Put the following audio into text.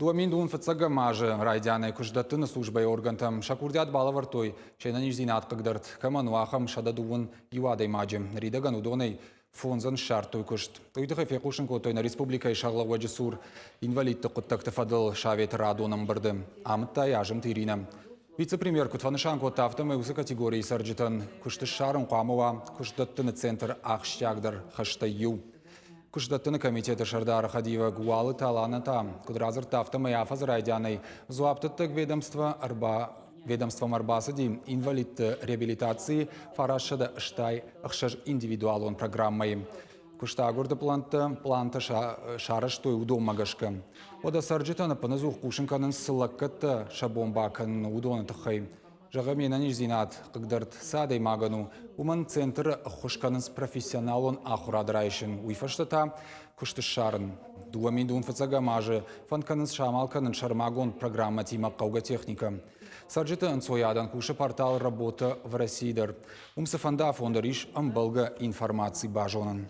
Домин фыццӕгӕм азы райдианӕй куыстдӕттыны службӕйы органтӕм сӕ курдиат балӕвӕрдтой се нӕниздзинад хъыгдӕрд кӕмӕн у, ахӕм 121 адӕймаджы. Ныридӕгӕн уыдонӕй фондзӕн ссардтой куыст. Уый тыххӕй фехъусын кодтой нӕ республикӕйы сӕргълӕууӕджы цур инвалидты хъуыддӕгты фӕдыл советы радон ӕмбырды. Амыдта йӕ Азымты Иринӕ. Вице-премьер куыд фӕнысан кодта, афтӕмӕй уыцы категорийы цӕрджытӕн куыст ссарын хъуамӕ уа куыстдӕттыны центры ахсджиагдӕр хӕстӕй иу. Куыстдӕттыны комитеты сӕрдары хӕдивӕг Уалыты Алана та куыд радзырдта, афтӕмӕй афӕдзы райдианӕй дзуапдӕттӕг ведомство ӕрба ведомствомӕ ӕрбацыди инвалидты реабилитацийы 966 индивидуалон программӕйы. Куыстагуырды пълӕнттӕ пълантӕ сарӕзтой уыдонмӕ гӕсгӕ. Уӕдӕ цӕрджытӕн ӕппынӕдзух хъусын кӕнынц, цы лӕггӕдтӕ сӕ бон бакӕнын, уыдоны тыххӕй. Зӕгъӕм, йе нӕниздзинад хъыгдӕрд цы адӕймагӕн у, уымӕн центры ӕххуыс кӕнынц профессионалон ахуырад райсын, уый фӕстӕ та куыст ссарын. 2000 фыццӕгӕм азы фӕнд кӕнынц самал кӕнын сӕрмагонд программӕтимӕ хъӕугӕ техникӕ. Цӕрджыты ӕнцойадӕн кусы портал «Работа в России» дӕр. Уым цыфӕнды афон дӕр ис ӕмбӕлгӕ информаци базонӕн.